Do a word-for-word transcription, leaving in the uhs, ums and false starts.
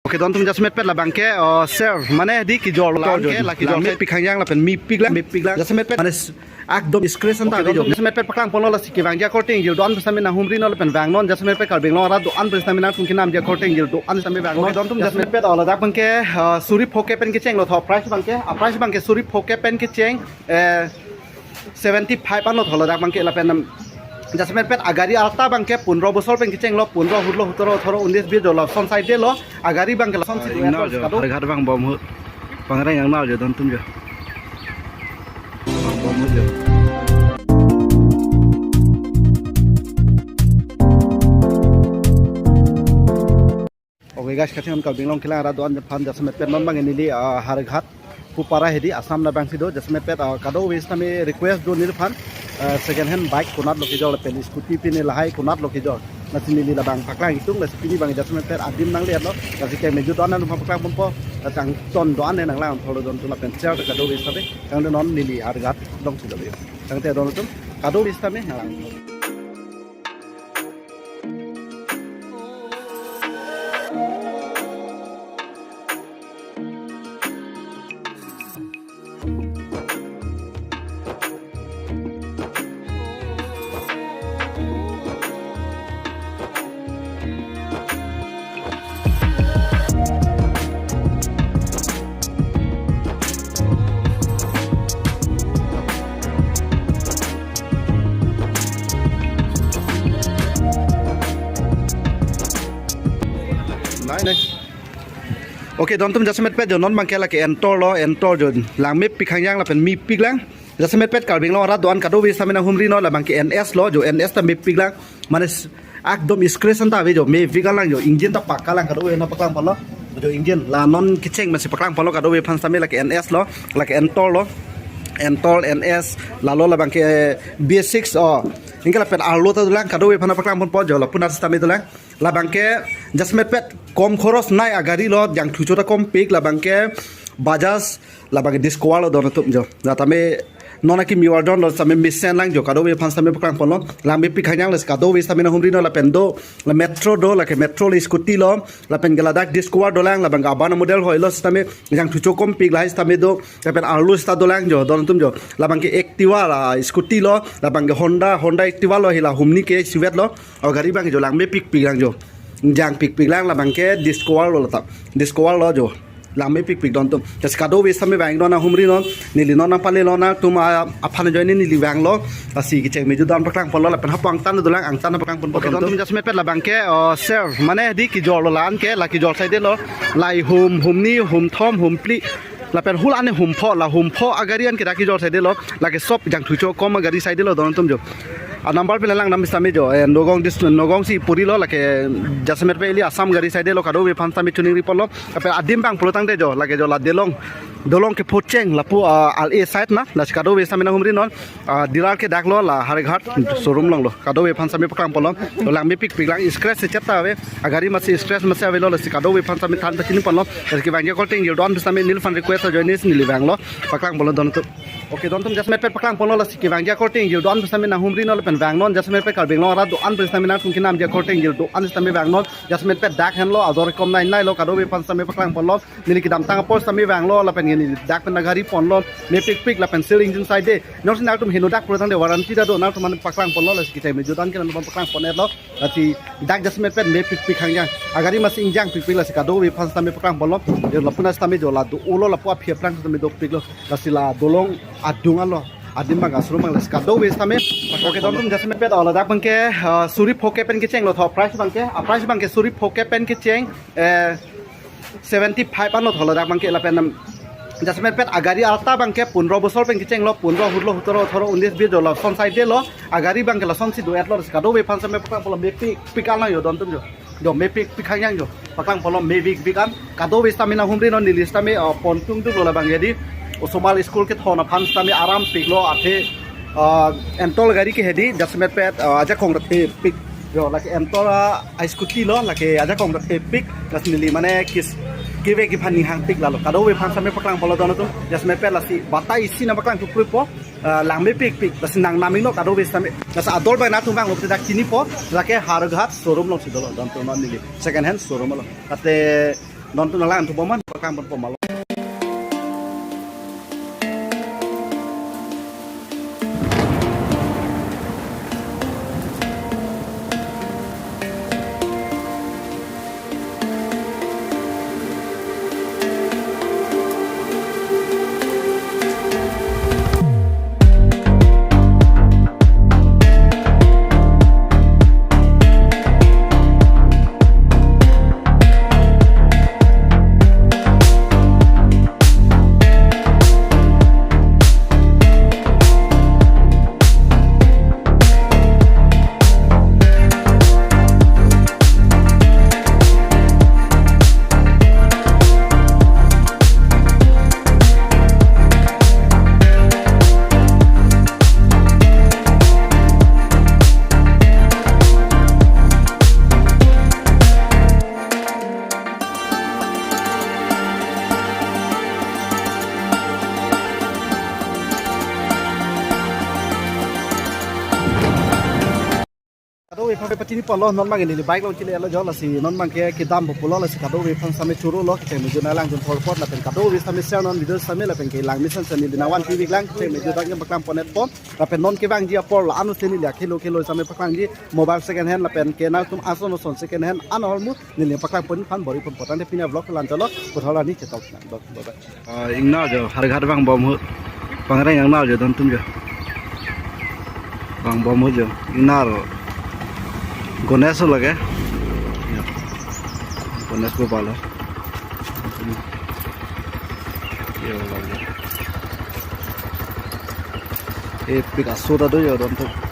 Oke, don atum jasemet pet labang ke, uh, share, mane di kejor labang ke, la kejor mepik hangjang lapen mepik lang, mepik lang. Jasemet pet, mane s-, ekdom scratch anta ave jo. Jasemet pet paklang ponlo, lasi kevangji akorte ingjir do-an sitame nanghumri non lapen vangnon, jasemet pet Karbi Anglong arat do-an sitame nangtum kenamji akorte ingjir do-an sitame vangnon. Oke, don atum jasemet pet, uh, ladak abang ke, uh, suri phokep pen kechenglo tho, price abang ke, a price abang ke suri phokep pen kecheng, eh, seventy five anlo tho ladak abang ke lapen, um, jasemet pet agari arta abang ke pondro bosor pen kechenglo, pondro, hulo, hutoro, atharo, unis, bis, jo lason saidelo, agari abang ke lasonsi, ah, do-et lo, jo, kado. Harghat abang bom ahut. Pangreng ang nal jo, don atum jo. Bom ahut jo. Oke guys, kachinghon Karbi Anglong kelang arat do-an aphan jasemet pet non abang neli, ah, Harghat pu para hedi Assam labangsi do, jasemet pet, ah, kadokave sitame request do neliphan, ah, second hand bike konatlo kejor lapen scooty pine lahai konatlo kejor. Lasi neli labang paklang itum, lasi pini abang jasemet pet adim nangle-etlo, lasi keme ju do-an aphan paklang ponpo, lasi angton do-an nanglang tholo don atum lapen share kadokave sitame, tangte non neli Harghat alongsi do. Tangte don atum, kadokave sitame nanglang. Nai, nai. Oke, don atum jasemet pet jo non abang ke lake entor lo, entor jo. Lang mepik hangjang lapen mepik lang. Jasemet pet Karbi Anglong arat do-an kadokave sitame nanghumri non, labang ke N S lo jo, N S ta mepik lang. Mane s-, ekdom scratch anta ave jo, mepik lang jo, engine ta pakka lang, kadokave aphan paklang ponlo. Jo engine la non kecheng masi paklang ponlo, kadokave aphan sitame lake N S lo, lake entor lo. Entor, N S, lalo labang ke B S six, oh. Anke lapen arlo ta dolang, kadokave aphan paklang ponpo jo, lapu-an sitame dolang. Labang ke jasemet pet kom khoros nai agari lo, jangthu cho ta kompik, labang ke Bajaj, labang ke Discover lo don atum jo. Jatame non akimi warjon lo sitame mesen lang jo, kadokave aphan sitame paklang ponlo. Lang mepik hangjang, lasi kadokave sitame nanghumri non lapen do, la Metro do, lake Metro le scooty lo, lapen ke ladak Discover dolang, labang ke abana model hoi lo sitame, jangthu cho kompik lahai sitame do, lapen arlo sita dolang jo, don atum jo. Labang ke Activa la scooty lo, labang ke Honda, Honda Activa lo, hila humni ke isivet lo. Oh, gari abang jo lang mepikpik lang jo. Jangpikpik lang, labang ke Discover lo lata. Discover lo jo. Lang mepikpik don atum. Lasi kadokave sitame vang non, nanghumri non, neli non nangpale lo, nangtum, ah, aphan ajoine neli vanglo. Lasi kecheng me ju do-an paklang ponlo, lapen hapu angtan dolang, angtan paklang ponpo. Oke, don atum jasemet pet labang ke, oh, share, mane di kejor lo la-an ke, la kejor saidelo. Lahai hum, humni, humthom, humphli. Lapen hula-an hum pho, la hum pho agari an ke dak kejor saidelo, lake sob jangthu cho kom agari saidelo don atum jo. A number pila lang nam sitame jo, eh, Nagaon dis-, Nagaon si puri lo, lake jasemet pet ili Assam gari saidelo, kadokave aphan sitame choningri ponlo, lapen adim abang pulo tangte jo, lake jo la Dolong, Dolong ke Phocheng, lapu, ah, al a side na, lasi kadokave sitame nanghumri non, ah, dealer ke dak lo la Harghat showroom along lo. Kadokave aphan sitame paklang ponlo. Lang mepikpik lang, scratch si chetta ave. Agari masi scratch masi avelo, lasi kadokave aphan sitame than pachini ponlo. Lasi kevangji akorte ingjir do-an sitame neliphan request ajoine neli vanglo. Paklang ponlo don atum. Oke, don atum jasemet pet paklang ponlo, lasi kevangji akorte ingjir do-an sitame nanghumri non lapen vangnon, jasemet pet Karbi Anglong arat do-an sitame nangtum kenamji akorte ingjir do-an sitame vangnon, jasemet pet dak henlo, ajor kom nai nai lo, kadokave aphan sitame paklang ponlo. Neli kedamtang apor sitame vanglo, lapen neli dak pen nagari ponlo, mepikpik lapen seal engine saide. Nonsi nangtum heno dak pulo tangte warranty ta do, nangtum aphan paklang ponlo, lasi kecheng me ju do-an ke nangtum aphan paklang pon-etlo. Lasi dak jasemet pet mepikpik hangjang. Agari masi ingjangpikpik, lasi kadokave aphan sitame paklang ponlo. Jo lapu-an sitame jo la do-o lo, lapu aphi aphrang sitame dopiklo. Lasi la Dolong adung alo. Adim abang, ashowroom abang, lasi kadokave sitame. Oke, don atum jasemet pet, oh, ladak abang ke, ah, suri phokep pen kechenglo tho, price abang ke, a price abang ke suri phokep pen kecheng, eh, seventy five anlo tho ladak abang ke lapen, um, jasemet pet agari arta abang ke pondro bosor pen kechenglo, pondro, hulo, hutoro, atharo, unis, bis, jo lason saidelo, agari abang ke lasonsi do-etlo, kadokave aphan sitame paklang ponlo, mepikpik lang jo don atum jo. Jo mepikpik hangjang jo. Paklang ponlo mepikpik an. Kadokave sitame nanghumri non, neli sitame, uh, pon tungdung lo labang hedi. Osomar school kethon aphan sitame arampiklo, athe, uh, entor gari ke hedi, jasemet pet, uh, ajakong rat thepik. Jo, lake entor, uh, a scooty lo, lake ajakong rat thepik. Lasi neli mane kis kevek aphan ning hangpik lalo. Kadokave aphan sitame paklang ponlo don atum. Jasemet pet lasi batai isi nangpaklang thupruppo. Ah, lang mepikpik, lasi nangnam iknon kadokave sitame. Lasi ador abang nangtum vanglo te dak chinipo, lake Harghat showroom alongsi dolo, don atum, non neli second hand showroom lo. Ate Non tu nalang tu boman paklang pon pon malo. Kadokave aphan pachini ponlo, non bang neli bike along chele lo jo, lasi non bang ke kedam po pulo, lasi kadokave aphan same choro lo, kecheng mejo nanglang dun thor apot lapen kadokave same share non video same lapen kelang mesen same neli nangvan T V lang, kecheng mejo dak paklang pon-et pon, lapen non kevangji apor la ano se neli akhelo khelo same paklangji mobile second hand lapen ke nangtum ason ason second hand ano ahormu neli paklang pon aphan bor-i pon pontang de pini avlog la-an cholo, puthot arni chetong. Bye bye. Ah, ingnar jo, Howraghat vangbom ahut. Pangreng ingnar jo, dontum jo. Vangbom ahut jo. Ingnar Ganesh lake. Ya. Ganesh Gopal. Ya, lake. Eh, Picasso ta do jo, dontum.